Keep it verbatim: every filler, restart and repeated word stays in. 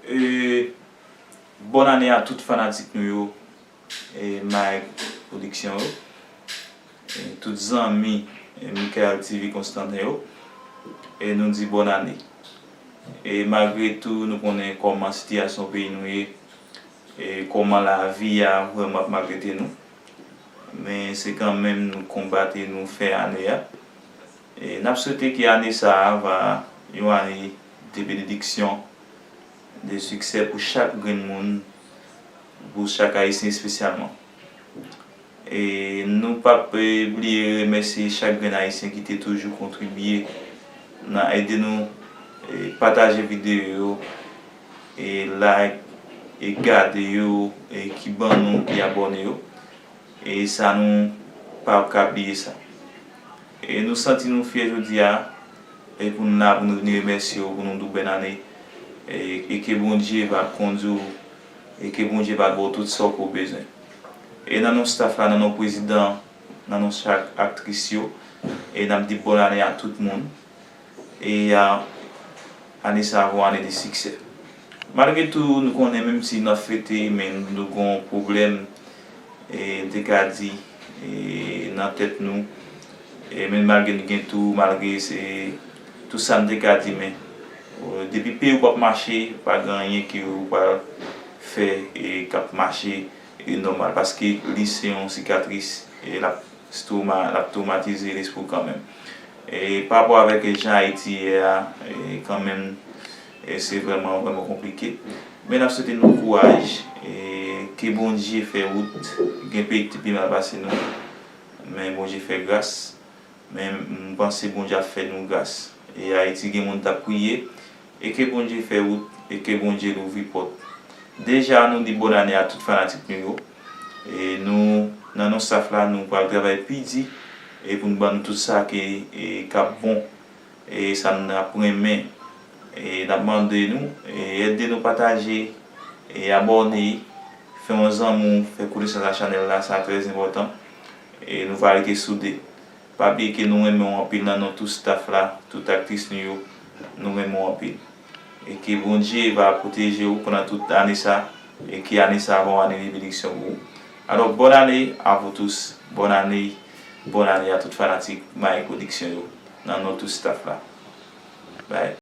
E, bòn ane a tout fanatik nou yo, e, Mike Production yo, e, tout zanmi, e, Michael T V Constantin yo, e nou di bòn ane. E malgre tou, nou konnen kòman sitiyasyon peyi nou ye, e kòman lavi a vrèman ap maltrete nou. Men se kanmenm nou konbat e nou fè ane a. E n ap swete ke ane sa a va yon ane de benediksyon, de siksè pou chak grenn moun, pou chak Ayisyen espesyalman. E nou p ap, e, bliye remèsye chak grenn Ayisyen ki te toujou kontribye nan ede nou, e, pataje videyo yo, e, like, e, gade yo, e, ki ban nou, ki abòne yo. E sa nou p ap ka bliye sa. E nou santi nou fyè jodi a, e pou n la, pou nou vin remèsye w, pou nou di w bòn ane, e, e ke Bondye va kondui w, e ke Bondye va ba w tout sa w ke w bezwen. E nan non staff la, nan non prezidan, nan non chak aktris yo, e n ap di bòn ane a tout moun. E a, ane sa a va yon ane de siksè. Malgre tou, nou konnen menm si n ap fete, men nou gen yon pwoblèm, e n te ka di, e nan tèt nou, e menm malgre nou gen tou, malgre se tou sa n te ka di, men, e, depi peyi w p ap mache, pa gen anyen ke w pral fè, e k ap mache, e nòmal, paske li se yon sikatris, e l ap twoma-, l ap twomatize lespri w kanmenm. E pa rapò avèk jan Ayiti ye a, e kanmenm, e se vrèman, vrèman konplike. Men n ap swete nou kouraj, e ke Bondye fè wout, gen peyi ki te pi mal pase nou, men Bondye fè gras, men m panse Bondye ap fè nou gras. E Ayiti gen moun t ap priye, e ke Bondye fè wout, e ke Bondye louvri pòt. Deja, nou di bòn ane a tout fanatik nou yo. E nou, nan non staff la, nou pral travay pi di, e pou n ban nou tout sa ke, e k ap bon, e sa n ap renmen. E n ap mande nou, e ede nou pataje, e abòne, fè yon zanmi w fè konesans a chanèl la, sa trè enpòtan. E nou va rete soude. Pa bliye ke nou renmen w anpil nan non tout staff la, tout aktris nou yo, nou renmen w anpil. E ke Bondye va pwoteje w pandan tout ane sa, e ke ane sa va yon ane de benediksyon pou ou. Alors, bonne année à vous tous, bonne année, bonne année à tout fanatik Mike Production yo, nan non tout staff la. Bye.